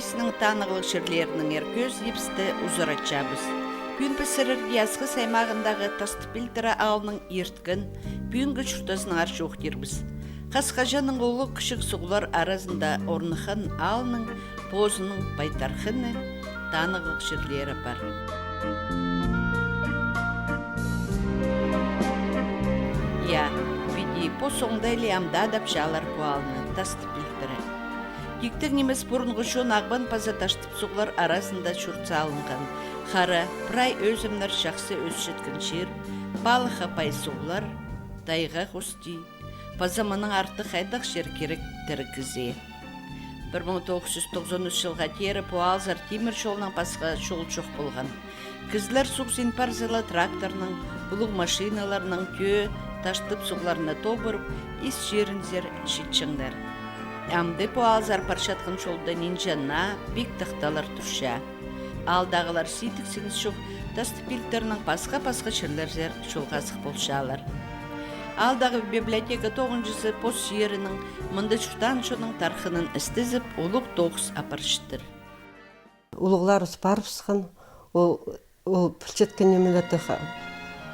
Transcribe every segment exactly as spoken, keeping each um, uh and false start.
Синің танығлығ чирлерінеңер кӧзідібісті узаратчабыс. Пӱӱн піс сірерге Асхыс аймағындағы Тастып Пилтірі аалның ирткен, пӱӱнгі чуртазынаңар чоохтирбіс. Хас-хаҷаннаң улуғ-кічіг суғлар аразында орныххан аалның позының пай тархыны, танығлығ чирлері пар. Я, піди пос оңдайлы амды адапчалар пу аалны, Тастып Пилтірі. Тиктең нимес пурунғы чон Ағбан паза Таштып суғлар аразында чурт салынған. Хара, прай ӧзімнер чахсы ӧсчеткен чир, палыхха пай суғлар, тайға хости. Паза мының артых хайдағ чир кирек тіріг кізее. Пір муң тоғыс чӱс тоғызон ӱс чылға теере пу аалзар тимір чолнаң пасха чол чох полған. Кізілер суғзын парза ла тракторнаң, улуғ машиналарнаң тӧӧ Таштып суғларны тобырып, ис чирінзер читчеңнер. Амды пу аалзар парчатхан чолда нинҷе наа пик тахталар турча. Аалдағылар сидік сініс чох Тастып Пилтірінің пасха-пасха чирлерзер чолғазығ полчалар. Аалдағы библиотека тоғынҷызы пос чирінің, мында чуртаан чонның тархынын істезіп, улуғ тоғыс апарчатыр. Улуғларыбыс парыбысхан, ол, ол пілчеткен нимелерді ха-,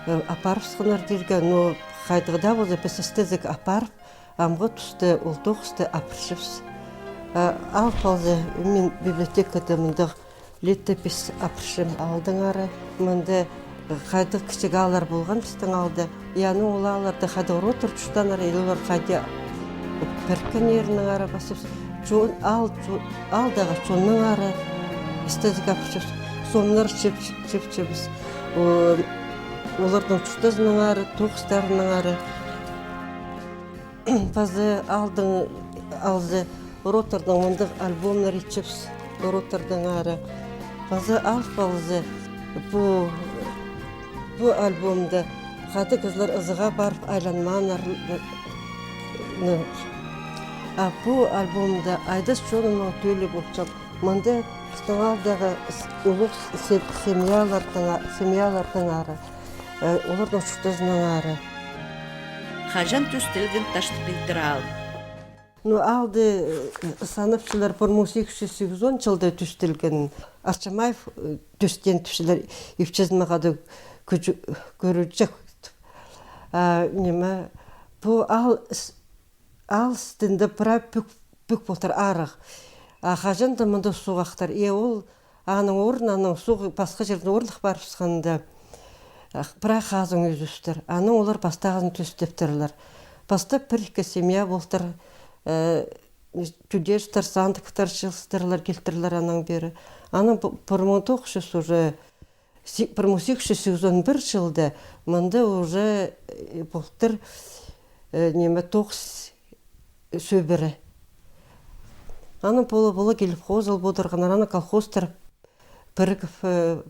э, апарыбысханнар тирге, но хайдағ даа полза, піс істезек апарып, амғы туста ол тоғысты апарчабыс. А, ал полза, мин библиотекада мындағ летопись апарчам аалдаңары, мында хайдағ кічіг ааллар полған пістің аалда. И анаң ол аалларда хайдағ ротор чуртааннар, или олар хайди піріккеннерінеңер пазыбыс. Чон, аал, чо-, аалдағы чоннаңар істезек апарчабыс. Сомнар чіп-, чіпчебіс. О, олардың чуртазынаңар, тоғыстарынаңар. Паза аалдың, алза, роторның мындағ альбомнар итчебіс, ротордаңары. Паза ал полза, пу, пу альбомда хайдағ кізілер ызыға парып айланмааннар. Ну, а пу альбомда айдас чонымның тӧлі полчам. Мында пістің аалдағы с-, улуғ с-, се-, семьялардаң, семьялардаңары, э, олардың чуртазынаңары. Хаҷан тӧстелген Таштып Пилтірі аал? Ну, аалды, э, санапчалар пір муң сигіс чӱс сигізон чылда тӧстелген. Ачамаев, э, тӧстеен тіпчелер, ипчізін мағаа даа кӱ-, кӧрҷең. А, ниме, пу аал с-, аал істінде прай пӧк, пӧк полтыр арығ. А хаҷан даа мында суғ ахтар. И ол аның орнын, аның суғ пасха чирдең орнах парыбысханда, ах, прай хазың ӧзібістір. Анаң олар пастағызын тӧстептірлер. Пастап пір-ікі семья полтыр, э, Тюдештер, Сандыктар чыылыстырлар, килтірлер анаң пеер. Анаң пу-, пір муң тоғыс чӱс уже Си-, пір муң сигіс чӱс сигізон пір чылда мында уже, э, полтыр, э, ниме, тоғыс сӧбіре. Анаң пола-пола киліп хозыл полдырғаннар, анаң колхозтар пірігіп, э,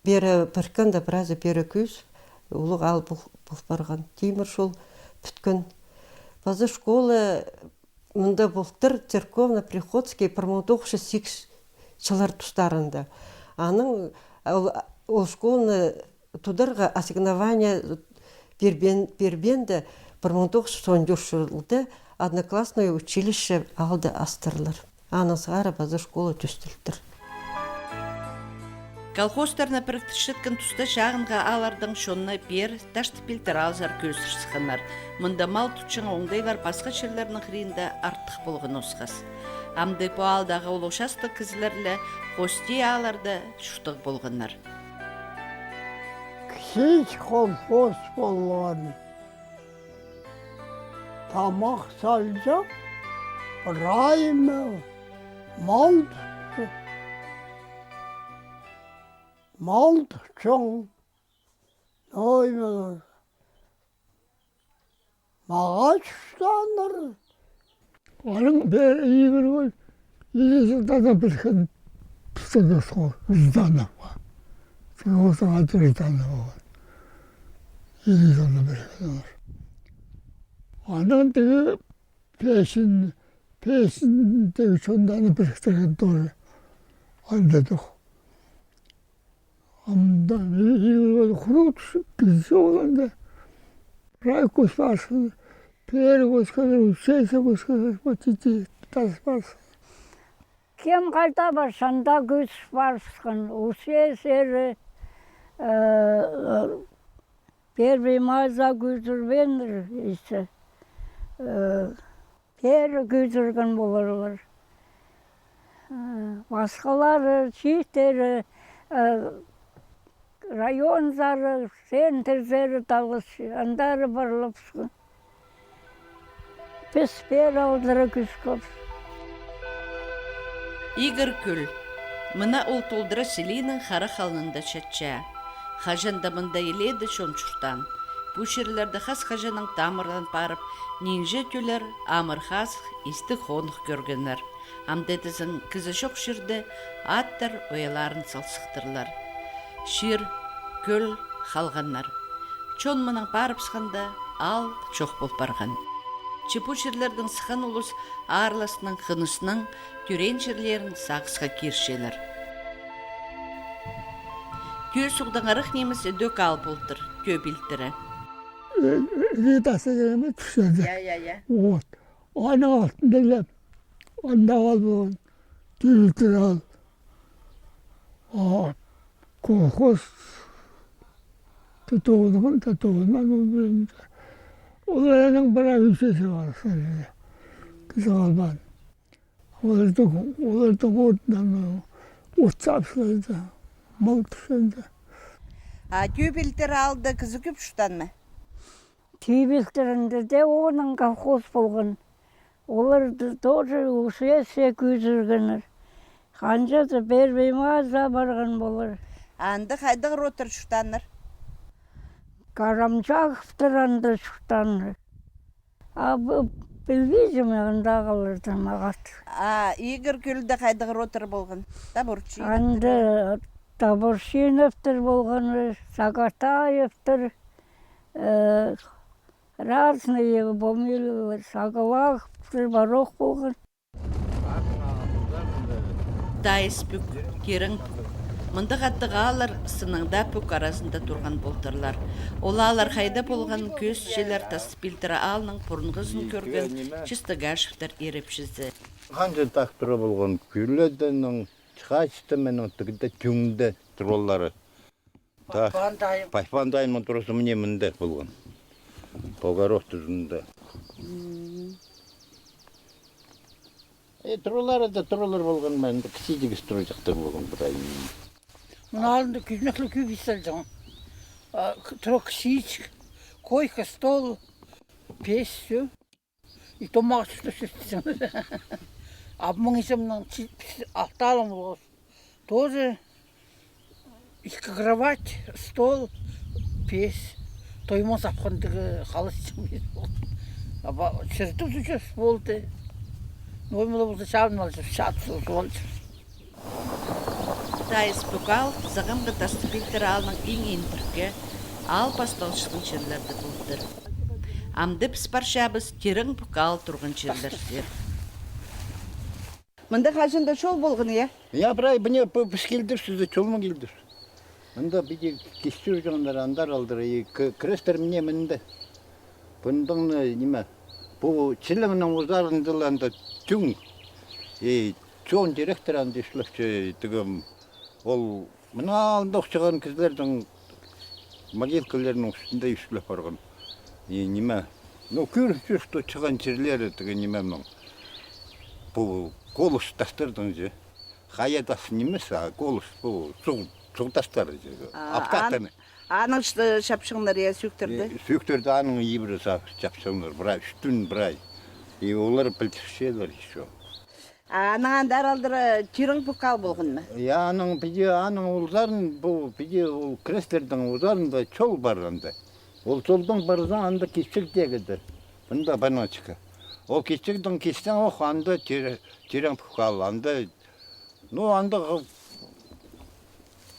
пеер піріккен дее, піразы пеер кӧзіп, улуғ аал пол-, пол парған. Тимір чол пӱткен. Паза школа Мында полтыр церковно-приходский пір муң тоғыс чӱс сигіс чыллар тустарында. Анаң ол, ол школаны тударға ассигнование пирбеен, пирбеенде пір муң тоғыс чӱс он тӧрт чылда одноклассное училище аалда астырлар. Анаң сығара паза школа тӧстелтір. Колхозтарны піріктірчеткен туста чағынғы ааллардаң чонны пеер Таштып Пилтірі аалзар кӧзір сыхханнар. Мында мал тутчаң оңдайлар пасха чирлернің хыринда артых полған осхас. Амды пу аалдағы улуғ частығ кізілер ле хости аалларда чуртағ полғаннар. Кізі колхоз полған. Тамах салҷаң, прай ниме, мал тутчаң. Мал тутчаң. Ой, мағаа чуртааннар. Анаң пеер Игорь ол, Елизарны піріккен, пістің досха, Жданов. Тігі осхас аты Жданов полған. Елизарны піріккен олар. Анаң тігі Песін, Песін тігі чонны піріктірген тоже. Андадох. Амды, и, и, ол хурут кізі ол анда. Прай кӧс парсын, пеер кӧс парсын, учиться кӧс парсын, вот эти тас парсын. Кем хайда парча, анда кӧзіп парыбысхан. Уже сері, э, первый майзар кӧзірбееннер исче. Э, пеер кӧзірген поларлар. Э, пасхалары, чииттері, э, районзары, центрзары талғысча, андар парлапча. Піс пеер алдыра кӧзіп килбіс. Игір кӱл. Мына ол толдыра селинің харах алнында чатча. Хаҷан даа мында илееде чон чуртаан. Пу чирлерде хас-хаҷаннаң тамырлан парып, нинҷе тӧллер, амыр хазых, истіг хоных кӧргеннер. Амды тізең кізі чох чирде аттар ояларын салсыхтырлар. Чир, кӱл, халғаннар. Чон мынаң парыбысханда, аал чох пол парған. Че пу чирлердең сыххан улус аарласнаң, хыныснаң, тӧреен чирлерін сағысха кирчелер. Тӧӧ суғдаң арах нимес ідӧк аал полтыр, Тӧӧ пилтірі. Э, э, Рита Сергеевна тӱсче. Я, я, я. Вот. Аның алтында ле, анда аал полған, Тӧӧ пилтірі аал. А колхоз тутуғынған, тутуғынған ол пірінде. Оларның пір ӱчӱзі пар, кізі халбаан. Оларның, оларның отыннаң от сапчалар, мал тӱсчелер. А Тӧӧ пилтірі аалда кізі кӧп чуртаан ма? Тӧӧ пилтірінде дее онаң колхоз полған. Олар т-, тоже уже сее кӧзіргеннер. Ханҷа-да первый майзар парған полар. Анда хайдағ родтар чуртааннар? Карамҷаковтар анда чуртааннар. А пі-, пілбинчем андағыларны мағат. А Игір кӱлде хайдағ родтар полған? Таборчиновтар. Анда Таборчиновтар полған, Сагатаевтар, э, разные фамилиялар, Сагалаковтар, Барох полған. Тайыс пӱк, Тирең пӱк. Мындағ аттығ ааллар сыннаң даа пӱк аразында турған полтырлар. Ол ааллар хайда полғанын кӧзітчелер Тас пилтірі аалның пурунғызын кӧрген Чыстыгашевтер ирепчізі. Ханҷа тах тура полған кӱледенің, чыхачты менің тігде тӱңде туралары. Тах. Пайпаан тайым. Пайпаан тайымның туразы мына мында полған. Пу город тузында. М. Э, туралары даа туралар полған, мында кічіҷек тураҷахтар полған прай. Мына алнында кӧзенек ле кӧп салҷаң. А, к-, тура кічіҷек. Койка, стол, печь, всё. И то мағаа чуртап чӧрчезің. Абымның иҷемнің чи-, алты алың полғабыс. Тоже ікі кровать, стол, печь. Тоймаң сапхандығы халас чым полған. Аба чыртып чӧрчебіс полды. Ноо мин ла полза чабын алчабыс, чатып алчабыс. Тайыс пӱк аал сағамғы Тас пилтірі аалның иң индіркі, аал пасталчатхан чирлерде полтыр. Амды піс парчабыс Тирең пӱк аал турған чирлерзер. Мында хаҷан даа чол полған, я? Я, прай, мына пі-, піс килдібіс, чолнаң килдібіс. Мында піди кис чӧрҷеңнер, андар алдыра, и к-, кірестер мына мында. Пу андағ, ниме, пу чиліңнің узарында ла анда тӱң. И чон тиректер анда ӱслепче, тігі, ол мына алнында ох чыған кізілернің могилкаларының ӱстӱнде ӱслеп парған. И ниме, ну, кӧрінче, что чыған чирлері тігі нимемнің. Пу колыс тастарның же. Хая тас нимес, а колыс, пу суғ, суғ тастары же. А, обкатанный. Аның чапчаңнар, я, сӧӧктерді? Э, сӧӧктерді аның ибіре са-, чапчаңнар, прай, ӱстӱн прай. И олар пілдірчелер ещё. А анаң андар алдыра Тирең пӱк аал полған ма? Я, анаң піди, аның ол сарын, пу, піди ол кірестердің ол сарында чол пар анда. Ол чолдаң парзаң, анда кисчек тегіде. Мында баночка. Ол кисчекті киссең, ох, анда Тире-, Тирең пӱк аал, анда, ну, анда ғы-,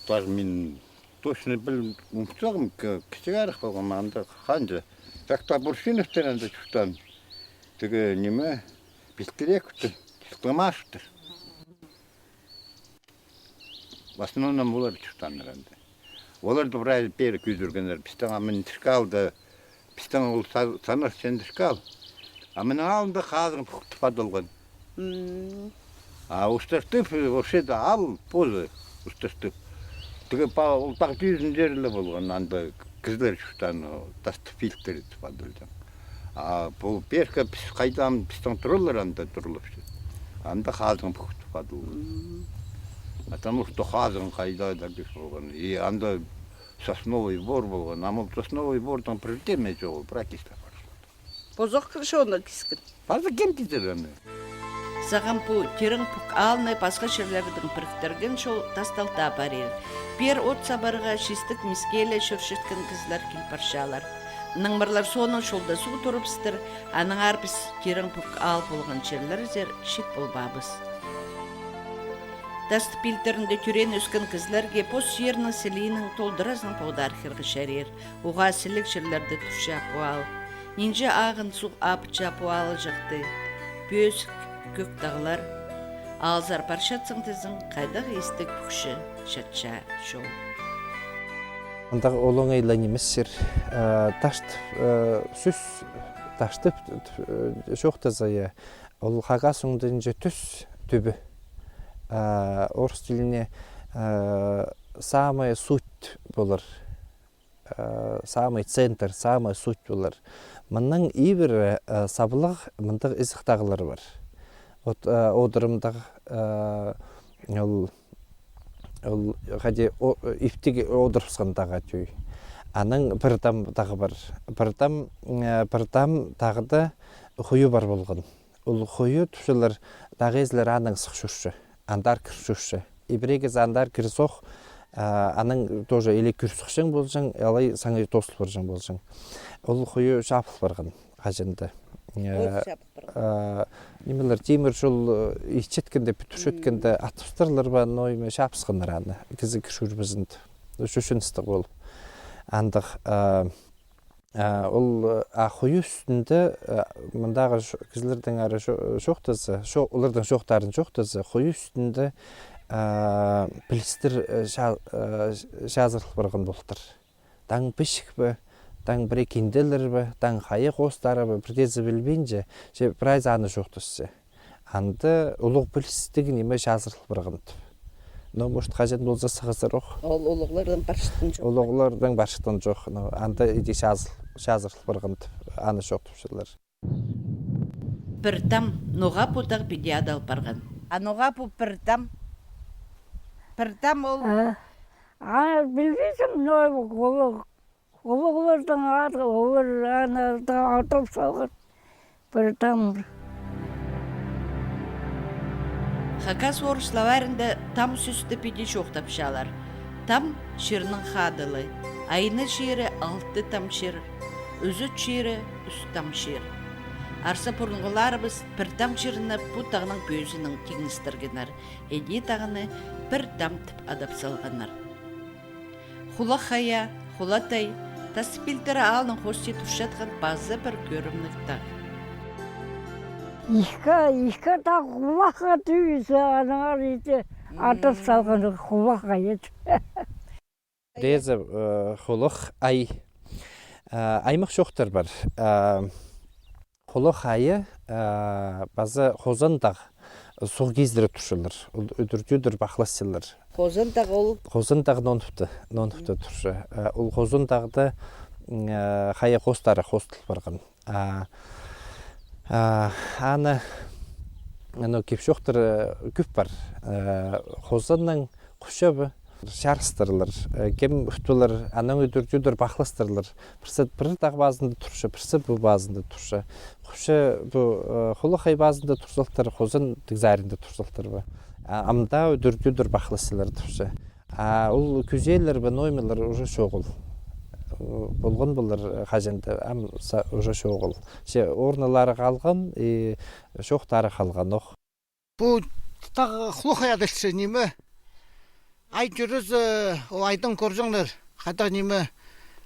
даже мин точно піл-, ӱмсағым, к-, кічіг арах полғам, анда ханҷа. Как-то Бурсиновтар анда чуртаан. Тігі ниме, Пестерековтар, Чылтымашевтар. В основном олар чуртааннар анда. Оларды прай пеер кӧзіргеннер. Пістің ам мындышка алда, пістің ол са-, санас чандышка ал. А мының алнында Хазың пӱк тіп адалған. М. А Устартып, вообще-то, аал позы Устартып. Тігі па-, ол тағ тӱзінде чир ле полған, анда кізілер чуртаан, Тастып пилтірі тіп адалҷаң. А пу пеерге піс хайдаң, пістің туралар анда турлапча. Анда Хазың пӱк тіп адалған. Потому что Хазың хайда да кис полған. И анда сосновый бор полған. Ам ол сосновый бордың пір дее ме чоғыл, практически парча. Позох кізі чоны кискен. Паза кем кизер аны? Сағам пу тирең пӱк аалны пасха чирлердең піріктірген чол Тасталтаа парир. Пеер от сабарға чистек мискееле чӧрчеткен кізілер кил парчалар. Наңмырлар соонаң чолда суғ турыбыстыр, аннаңар піс тирең пӱк аал полған чирлерзер чит полбаабыс. Тастып пилтірінде тӧреен-ӧскен кізілерге пос чирінің сілиинең толдыразын поғдархирға чарир. Уғаа сіліг чирлерде турча пу аал. Нинҷе ағын суғ апча пу аалҷыхты. Пӧзік кӧк тағлар. Аалзар парчатсаң тізең, хайдағ истіг пӱкче чатча чол. Андағ олаңай ла нимес чир, э, Тастып, э, сӧс Тастып, э, чоохтаза, я, ол хакас оңдайынҷа тӧс, тӱбі. Э, орыс тіліне, э, самая суть полар. Э, самый центр, самая суть полар. Мыннаң ибіре, э, саблығ мындағ ізік тағлар пар. Вот, э, одырымдағ, э, ол, ол, хайди, о, иптіг одырыбысхан тағ тӧӧй. Анаң пір там тағ пар. Пір там, э, пір там тағда хойы пар полған. Ол хойы тіпчелер, тағ ээзілері анаң сых чӧрче, андар кір чӧрче. Ибірегізі андар кір сох, а, анаң тоже или кӱр сыхчаң полҷаң, алай саңай тоозыл парҷаң полҷаң. Ол хойы чабыл парған хаҷан-да. Э, чабыл парған. А, нимелер, тимір чол, э, итчеткенде, пӱтӱрчеткенде атыбыстырлар ба, но име чабысханнар аны. Кізі кір чӧрбезін тіп. Чӧчіністіг ол. Андағ, а, А, ол, а, хойы ӱстӱнде, а, мындағы чо-, кізілердең ары чо-, чоохтаза, чо-, оларның чоохтарын чоохтаза, хойы ӱстӱнде, а, пілістер, а, ча-, а, чазырыл парған полтыр. Таң пічік пе, таң пірее кинделер бе, таң хайа хоостары ба, пірдеезі пілбинче, че прайзы аны чоохтасча. Анда улуғ пілістіг ниме чазырыл парған тіп. Но, может, хаҷан полза сығызар ох. Ол улуғлардаң парчатхан чох. Улуғлардаң парчатхан чох. Но анда иди чазы-, чазырыл парған тіп, аны чоохтапчалар. Пір там, ноға пу тағ піди адал парған? А ноға пу пір там? Пір там ол. А, а, пілбеезің, но улуғ Улуғларның ады, олар аны адап салған. Пір там. Хакас-орыс словарьында там сӧсті піди чоохтапчалар. Там чирнің хадылы. Айна чирі алты там чир. Ӱзӱт чирі ӱс там чир. Арса пурунғыларыбыс пір там чирні пу тағның пӧзінең тиңнестіргеннер. Іди тағны пір там тіп адап салғаннар. Хулах хайа, Хулатай, Тастып пилтірі аалның хости турчатхан паза пір кӧрімніг тағ. Ікі, ікі тағ Хулах тӱзі, аннаңар иди адап салған Хулах хайа. Реза, э, Хулах ай. Э, аймах чоохтар пар. Э, Хулах хайа, а, паза Хозан тағ суғ кизіре турчалар. Ол ӱдӱр-тӧдір пахласчалар. Хозан тағ ол? Хозан тағ нонуфта, нонуфта турча. А, ол Хозан тағда, м, а, хайа хоостары хоостыл парған. А, а, аны, аны кип чоохтар, а, кӧп пар. А, Хозанның Хучабы чарыстырлар, э, кем ӱт полар, анаң ӱдӱр-тӧдір пахластырлар. Пірсі пір тағ пазында турча, пірсі пу пазында турча. Хуча пу, э, Хулах ай пазында турзалтыр, Хозан тіг саринда турзалтыр ба. А, амда ӱдӱр-тӧдір пахласчалар турча. А ол кӱзелер бе, ноймалар уже чоғыл. Э, полған полар, э, хаҷан-да, ам са-, уже чоғыл. Че орнылары халған, и чоохтары халған ох. Пу тағ Хулах ай адалча, ниме. Ай тӧрізі, о, айдаң кӧрҷеңнер, хайдағ ниме.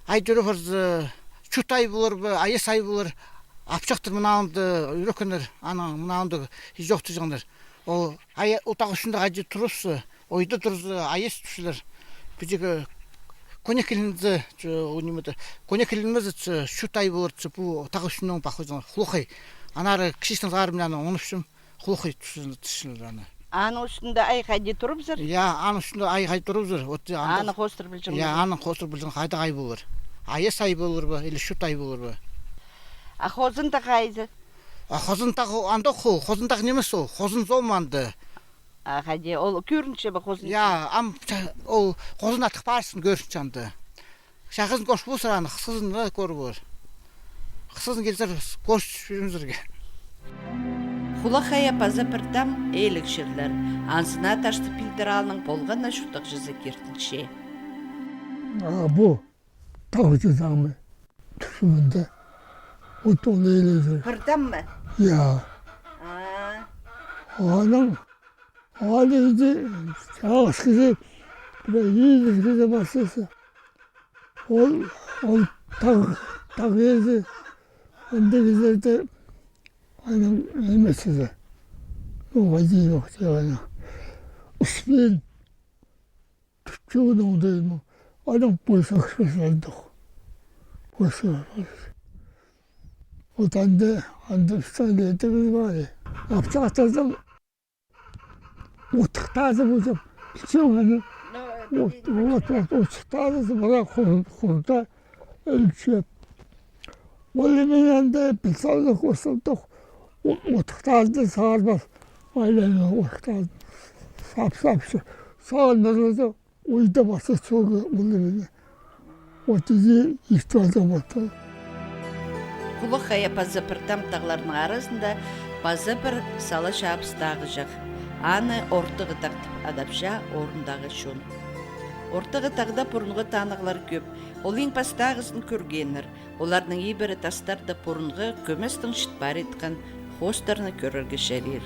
Ай тӧрі парза, чут ай полар ба, айас ай полар, апчахтар мынаанда ӱреккеннер, анаң мынаанда чоохтаҷаңнар. Ол ай, ол тағ ӱстӱнде хайди турза, ойда турза, айас тіпчелер. Піҷегі кӧнек килінзе, чо, о, ниме-де, кӧнек килінмезе, чо, чут ай полар, чо, пу тағ ӱстӱнең пахлаҷаң, Хулах ай. Аннаңар кічіҷектең сығара мин аны оңнапчам. Хулах ай тіпчелер, тіпчелер аны. Аның ӱстӱнде ай хайди турыбызар? Я, аның ӱстӱнде ай хайди турыбызар. Вот, анда... Аны хоостыра пілҷең. Я, аның хоостыра пілҷең, хайдағ ай полар. Айас ай полар ба, или чут ай полар ба? А хозан тағ хайзы? А хозан тағ анда хо, хозан тағ нимес ол, хозан зом анда. А хайди, ол кӧрінче бе хозан? Я, ам, ча-, ол хозан атхы парсын кӧрінче анда. Чахызын кӧрче ползар, аны хысхызын ла кӧріп полар. Хысхызын килзер, кӧрче пирзерге. Хулах Хая паза пір там иліг чирлер. Анзына Таштып Пилтір аалның полған на чуртағҷызы киртінче. А пу тағҷы самый тӱсімінде. Вот ол иліг чир. Пір там ма? Я. А. Аның Аны иди чағыс кізі, пірее идіс кізі пастаса. Ол, ол тағ, тағ иезі, андағ кізілерде аның нимезі. Ну, вадилов тіп аны. Успин, тӱтче оңдайма. Аның пойсах шысландых. Пойсах. Вот анда, анда пістің итігіміс пар. Апчахтазым Утыхтазы пілчем. Пілчем аны. Ну, вот, вот, вот, утыхтазы, мына хур-, хурда ілче. Ол мин анда пілсаллах осылдых. У-, утыхтазы сағарбас. Айланы утыхтазы. Сап-сап, сағыннарлазы. Ойда паза чоғы улуғ. Вот иди исті алза паза. Хулах Хая паза пір там тағларның аразында паза пір сала чабыс тағҷах. Аны Ортығы тағ тіп адапча орындағы чон. Ортығы тағда пурунғы танығлар кӧп. Ол иң пастағызын кӧргеннер. Оларның ибіре тастарда пурунғы кӧместең чіт паритхан хоостарны кӧрерге чарир.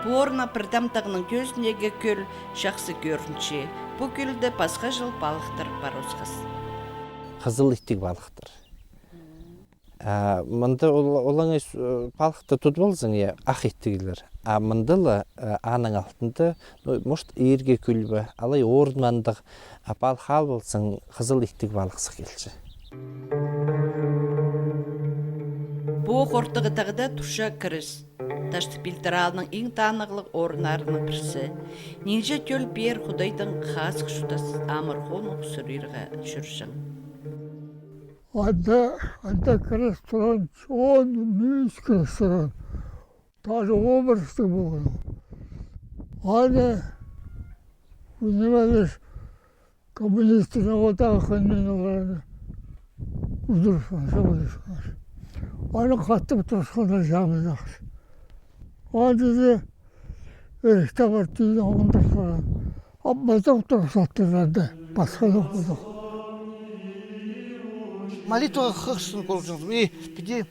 Пу орны пір там тағның тӧзіндегі кӧл чахсы кӧрінче. Пу кӧлде пасха чыл палыхтар паросхас. Хызыл иттіг палыхтар. А мында ол, олаңай с-, э, палыхты тудып алзаң, я, ах иттіглер. А мында ла, э, аның алтында, ну, может, ирге кӱл бе, алай орын мындағ, а палых алып алзаң, хызыл иттіг палых сых килче. Пу Ортығы тағда турча кірес. Таштып Пилтір аалның иң танығлығ орыннарының пірсі. Нинҷе тӧл пеер Худайдың хазых чудас амыр-хоных сурирға чӧрҷең. Анда, анда кірес турған, чон мӱс кірес турған. Даже образтың полған. Аны, понимаешь, коммунистер отағын мин оларны удурысхан, сабылысхан. Аны хатып турысханнар чамызах. Аны да эріхте пар тиді оңдырсхан. Аппазох турысхаттырды, пасхалох пазох. Молитваға хығырсын кӧрҷеңзер. И піди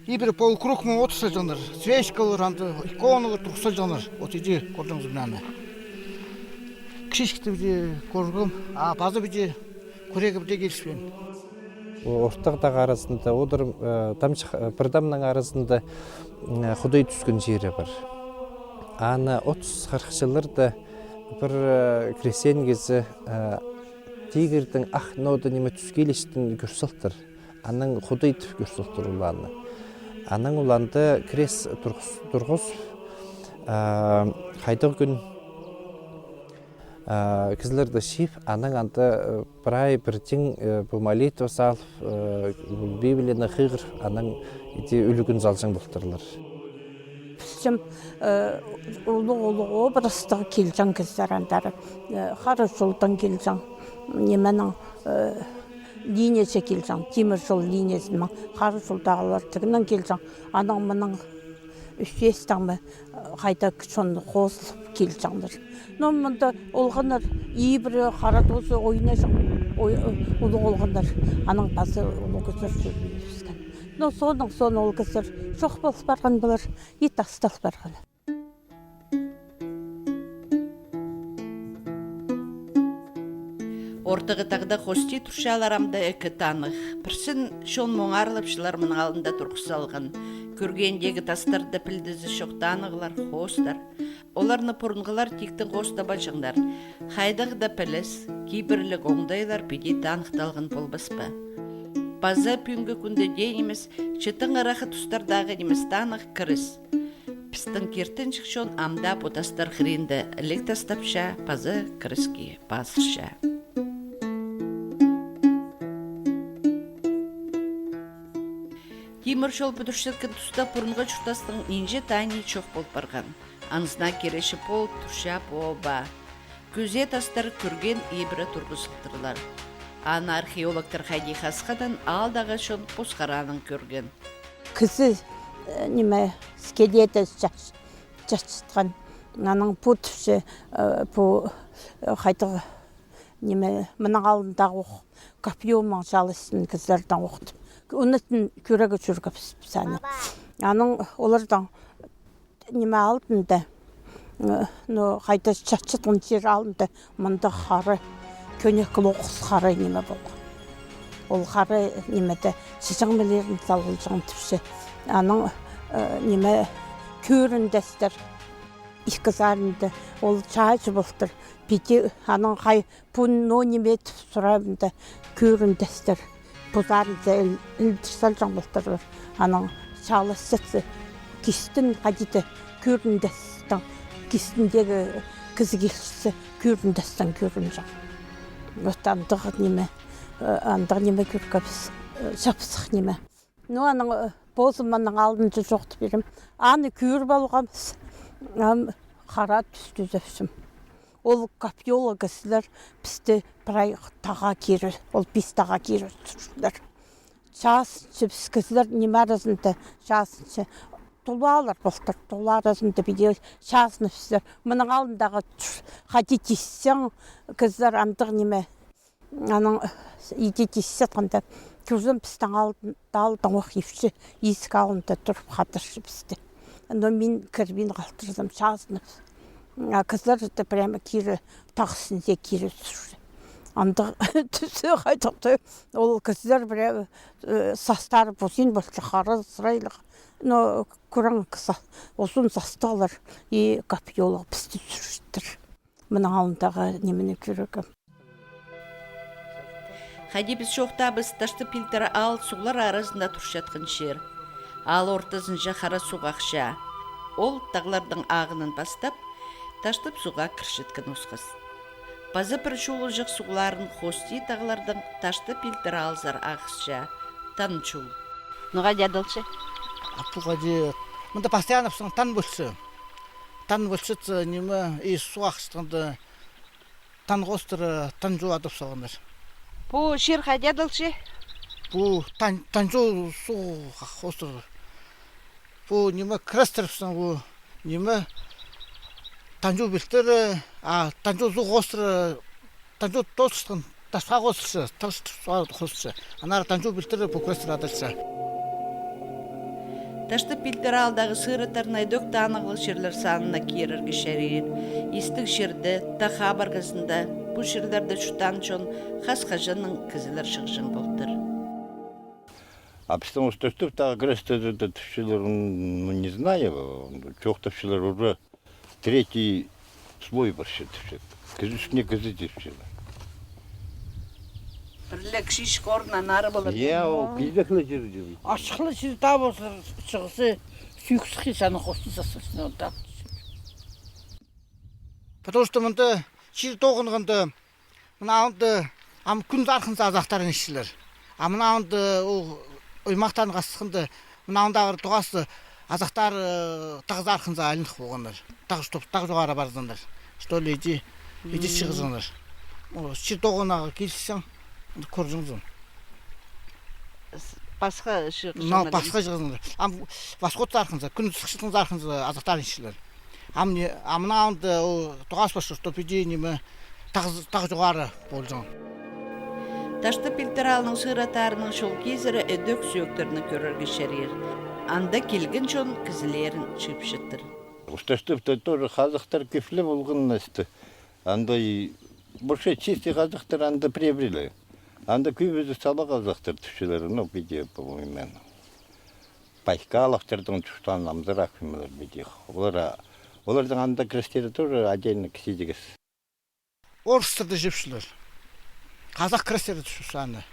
ибіре полукруг мын от салҷаңнар. Свечкалар, анда иконалар турғыс салҷаңнар. От иди кӧрҷеңзер мынаны. Кічіҷекте піди кӧргем, а паза піди кӧрерге піди киліспеен. Ортығ тағ аразында одырым, э, тамҷых, э, пір тамның аразында, м, Худай тӱскен чирі пар. Аны отыс-хырых чылларда пір, э, крестьян кізі, э, тигірдең ах, нода ниме тӱс килістең кӧр салтыр. Анаң Худай тіп кӧр салтыр ол аны. Анаң ол анда крест турғыс-, турғыс, э, хайдағ кӱн, э, кізілерді чыып, анаң анда, э, прай пір тиң, э, пу молитва салып, э, Библияны хығырып, анаң иди ӱлӱкӱн салҷаң полтырлар. Пілчем, э, улуғ-улуғ образтығ килҷең кізілер андар, э, хара чолдаң килҷең, нименің, э, линиязы килҷең, тимір чол линиязының, хара чолдағылар тігінең килҷең, анаң-мынаң ӱс-честең ме, хайда чон хозылып килҷеңнер. Но мында олғаннар, ибіре хара тоозы ойнаҷаң, ой-, улуғ олғаннар, анаң паза улуғ кізілер чӧрбинібіскен. Но соонаң соон ол кізілер чох пол парған полар, и тастал парған. Ортығы тағда хости турчалар амды ікі танығ. Пірсін чон муңарлап чыллар мының алнында турғыс салған. Кӧргендегі тастарда пілдізі чох танығлар, хостар. Оларны пурунғылар тиктең хоостабаҷаңнар. Хайдағ даа піліс, кибірліг оңдайлар піди таныхталған полбас па? Паза пӱӱнгі кӱнде дее нимес, че тың ыраххы тустардағы нимес танығ кіріс. Пістің киртінҷік чон ам даа пу тастар хыринда іліг тастапча паза кіріске пазырча. Тимір чол пӱдірчеткен туста пурунғы чуртастың нинҷе-де ниме чох пол парған. Анзына киречі пол турча пу оба. Кӱзе тастар кӱрген ибіре турғызылтырлар. Аны археологтар хайди хасхадан, аалдағы чон пос хараанаң кӧрген. Кізі, э, ниме, скелеті чач-, чатчатхан. Анаң пу тіпче, э, пу, э, хайдағ, ниме, мының алнындағы ох, копьёмнаң чалыстаң кізілердең ох. Ӱнетін кӧрерге чӧргебіс піс аны. Анаң оларның ниме алнында, э, ну, хайда чатчатхан чир алнында мындағ хара, кӧнек лоғыс хара ниме полған. Ол хара нимеде чыҷаң мілерін салылҷаң тіпче. Анаң, э, ниме, кӧріндестер ікі саринда, ол чааҷы полтыр. Піди анаң хай пу ноо ниме тіп сурабында, кӧріндестер. Пу саринзар ілдір салҷаң полтырлар. Анаң чалыстаң кистең хайди-да кӧріндестең, кистіндегі кізі килче кӧріндестең кӧрінҷең. Вот андағ ниме, э, андағ ниме кӧргебіс, э, чапсых ниме. Ну, анаң, э, позым мының алнында чоохтап пирем. Аны кӧріп алғабыс. Ам хара тӱс тӱзепчем. Ол копьёлығ кізілер пісті прай тағға кире, ол пис тағға кире тӱзірлер. Чазынча піс кізілер ниме аразында, чазынча тулаалар полтыр, тула аразында піди чазынып піс. Мының алнындағы чур-, хайди тиссең, кізілер андағ ниме. Анаң иди тиссетханда, кӧрзем, пістің алнында, алнында ох ипчі, ізік алнында турып хатырча пісті. Но мин кірбин халтырзам, чазынып. А кізілер это прямо кире, тағ істінде кире тӱзер. Андағ тӱзі хайдағ-да, ол кізілер прямо, э, састары пузин полча, хара сырайлығ. Но кӧрің, кізі, узун састығлар и копьёлығ пісті тӱзірчеттір. Мының алнындағы нимені кӧрерге. Хайди піс чоохтаабыс, Ташты Пилтір аал суғлар аразында турчатхан чир. Аал ортызынҷа Хара суғ ахча. Ол тағларның ағынын пастап, Таштып суғға кірчеткен осхас. Паза пір чулыҷах суғларын хости тағлардаң Ташты Пилтір аалзар ағысча. Тан чул. Ну, хайди адалча? А пу хайди, мында постоянно пістің тан полча. Тан полча, ниме, и суғ ахчатханда тан хоостыра, тан чу адап салғаннар. Пу чир хайди адалча? Пу тан, тан чу суғ хоостыра. Пу ниме, крестер пістің пу, ниме, тан чу пилтірі, а тан чу суғ хоостыра, тан чу тоосчатхан, тасха хоостырча, тас суғ хоостырча. Аннаңар тан чу пилтірі пу крестер адалча. Ташты Пилтір аалдағы сыыраттарны ідӧк танығлығ чирлер санына кирерге чарир. Истіг чирде, тағ хабарғазында, пу чирлерде чуртаан чон хас-хаҷаннаң кізілер чығҷаң полтыр. А пістің Усташтыптағы крестерде тіпчелер, ну, не знаю, чоохтапчалар, уже третий слой парча тіпче. Кізі ӱстӱне кізі тіпчелер. Пір ле кічіҷек орнына нары полар. Я, ол килдек ле чир, чир. Ачых ла чир, таа полза, чығызы сӱӱк сыххи, саны хости састырча, ол таа. Потому что мында чир тоғынғанда, мына алында ам кӱн зархынза азахтар итчелер. А мына алында ол оймахтарны хасханда, мына алындағы тоғазы азахтар, э, тағ зархынза айланып полғаннар. Тағ, чтоб тағ чоғары парзыннар. Что ли, иди, иди чығызыннар. Ол чир тоғынарға килчезің, кӧрҷеңзің. Пасха чығызыннар. Пасха чығызыннар. Ам восход зархынза, кӱн сыхчатхан зархынза азахтар итчелер. Ам не, а мына алында ол тоғас парча, чтоб иди ниме, тағ, тағ чоғары полҷаң. Ташты Пилтір аалның сыыраттарының чол кизіре ідӧк сӧӧктерні кӧрерге чарир. Анда килген чон кізілерін чыыпчаттыр. Усташтыпта тоже хазахтар кӧп ле полған, значит. Анда и больше чистый хазахтар анда приобрели. Анда кӧбізі сала хазахтар тіпчелер, ну, где, по-моему, Байкаловтарның чуртаан амзырах нимелер піди. Олар, а, Оларның анда крестері тоже отдельно кізі тигіс. Орыстарда чӧпчелер. Казах крестері тіпче аны.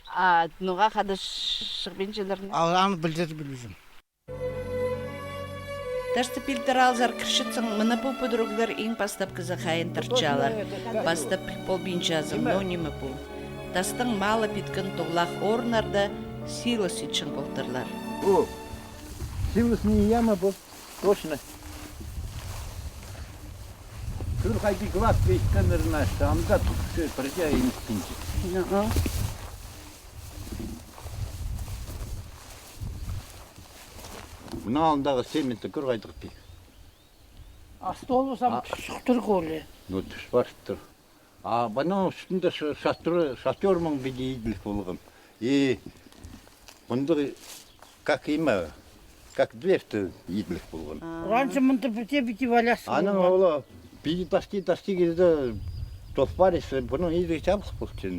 А ноға хада чыхпинчалар? А аны пілдіріп пілбинчем. Ташты Пилтір аалзар кірчетсең, мына пу пӱдіріглер иң пастапхызы хайиин тартчалар. Пастап піл полбинчазың, но ниме пу. Тастаң малып иткен тоғлах орыннарда силос итчең полтырлар. О, силосная яма пу. Точно. Кӧр хайди глаз петкеннер, значит, анда тутча, пірдее иніскинче. Ага. Мына алнындағы цементі кӧр хайдағ пик. А стол сам тӱсіп тур, коли. Ну, тӱс парып тур. А паның ӱстӱнде ша-, шатыр, шатёр мынаң піди иділіг полған. И мындағ, как ниме, как дверь-то иділіг полған. Раньше мында піти-піти валяс. Анаң ол піди тасти, тасти килзе, толпар иссе, паның иділіг чабых полча.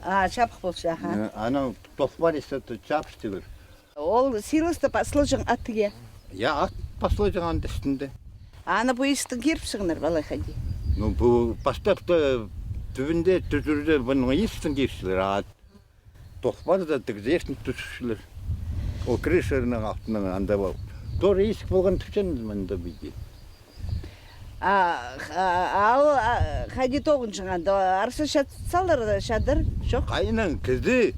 А, чабых полча, аха. Э, анаң толпар иссе, то чабыстығ. Ол силосты пас салҷаң ат, я? Я, ат пас салҷаң анда ӱстӱнде. Аны пу исіктең киріп сығаннар ба алай хайди? Ну, пу пастап та тӱбінде, тӱзірде паның исіктең кирчелер, а толпарда тігзерін тӱзірчелер. Ол крышаның алтынаң анда пол. Тоже исік полған тіпчем мында піди. А, а, а ол, а, хайди тоғынҷаң анда? Арса чат салар, чатыр, чох? Хайынаң, кізі.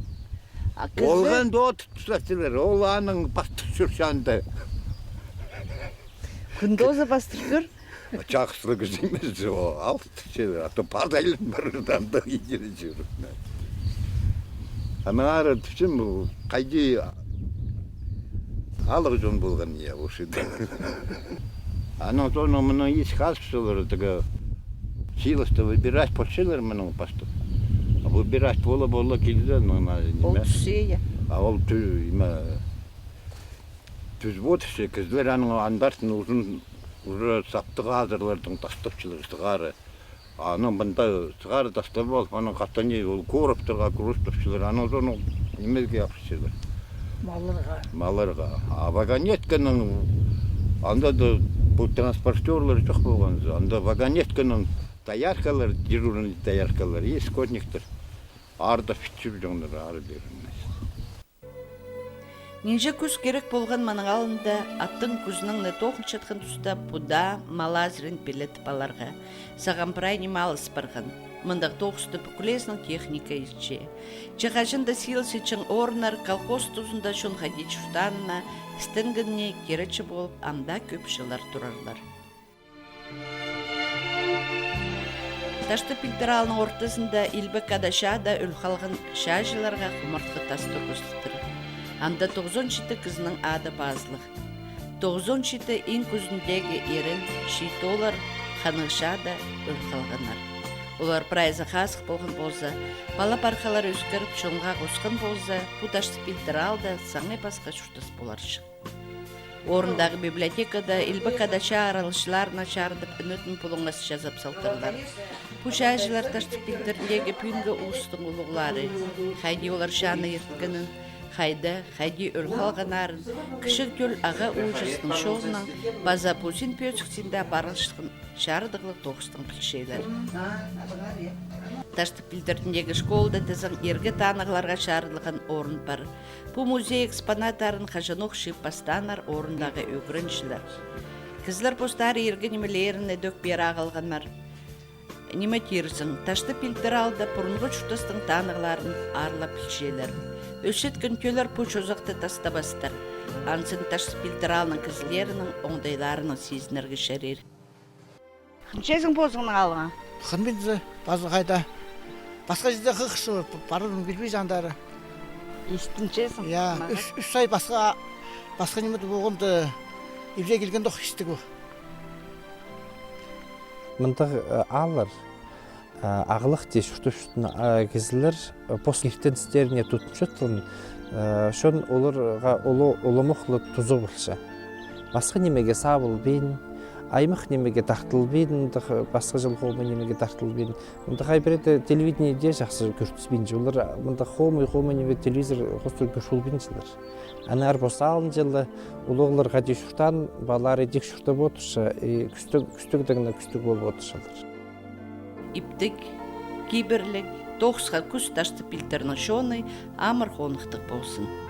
А кізі? Олған да отып тастапчалар, ол анаң пастыр чӧрче анда. Кӱн тооза пастыр кӧр? А чахсы кізі нимес, ол алып тіпчелер, а то паза айлан парар, анда идере чӧріп. Анаң ары тіпчем, хайди алығ чон полған, я, ол чирде. Анаң соонаң мыны ис хазыпчалар, тігі силосты выбирать полчалар мынаң пастап. А выбирать пола-пола килзе, ну, на, ол ниме? Тӱсче, я. А ол тӱ-, ниме, тӱзіп одырча, кізілер аның андартын узун, уже саптығ азырлардаң тастапчалар сығара. Анаң мында сығара тастап алып, анаң хатани ол короптарға кӱрестепчелер, анаң соонаң нимезге апарчалар. Малларға. Малларға. А вагонетканың, анда даа пу транспортёрлар чох полған, анда вагонетканың дояркалар, дежурный дояркалар, и скотниктер. Ары даа пӱтчіп чоңнар, ары пеер. Нинҷе кӱс кирек полған мының алнында, аттың кӱзінең не тоғынчатхан туста пу даа мал азырин пелетіп аларға, сағам прай ниме алыс парған. Мындағ тоғысты пӱкӱлезінең техника итче. Че хаҷан даа силос итчең орыннар колхоз тузында чон хайди чуртаанына, істенгеніне киречі полып, анда кӧп чыллар турарлар. Ташты Пилтір аалның ортызында Илбек Ада чаада ӧл халған чааҷыларға хумартхы тас турғыстыр. Анда тоғызон читі кізінің ады пазылығ. Тоғызон читі иң кӱзіндегі ирен, чиит ооллар ханығ чаада ӧл халғаннар. Олар прайзы хазых полған полза, пала-пархалар ӧскіріп, чонға хосхан полза, пу Ташты Пилтір аалда саңай пасха чуртас поларҷых. Орындағы библиотекада Илбек Ада чаа араласчыларына чарыдып, ӱнетін пулуңас чазап салтырлар. Пу чааҷылар Ташты Пилтіріндегі пӱӱнгі улустың улуғлары. Хайди олар чааны ирткенін, хайда, хайди ӧл халғаннарын, кічіг тӧл ағаа ууҷазының чолынаң паза пу син пӧзік синде парылчатхан чарыдығлығ тоғыстаң пілчелер. Ташты Пилтіріндегі школада тізең иргі танығларға чарыдылған орын пар. Пу музей экспонаттарын хаҷанох чыып пастааннар орындағы ӱгренҷілер. Кізілер постары иргі нимелерін ідӧк пеер ағылғаннар. Ниме тирзің, Ташты Пилтір аалда пурунғы чуртастың танығларын аарлап пілчелер. Ӧсчеткен тӧллер пу чозахты тастабастар. Анзын Ташты Пилтір аалның кізілерінің оңдайларынаң сизінерге чарир. Хынчазың позыңның алыңа? Хынминза, пазы хайда. Пасха чирде хығырча парарым, пілбинчем андары. Истінчезің? Я, мағаа. Ӱс, ӱс ай пасха, пасха ниме дее полғанда, ибде килгенде ох истіг ол. Мындағ, э, ааллар, э, ағылах тее чуртапчатхан, э, кізілер, э, пос килтіністеріне тудынчатхан, э, чон оларға уламох ла туза полча. Пасха нимее сабылбин, Аймах нимеге тартылбин, мындағ пасха чыл хомай нимеге тартылбин. Мындағ хай пірее телевидениеде чахсы кӧргізбинче. Олар мындағ хомай, хомай ниме телевизор хоостыра кӧрчелбинчелер. Аннаңар пос алынҷа ла улуғлар хайди чуртаан, палалар идӧк чуртап одырча, и кӱстіг, кӱстіг дее кӱстіг полып одырчалар. Иптіг, кибірліг, тоғысха кӱс таштап пилтірнің чоны амыр хонықтығ ползын.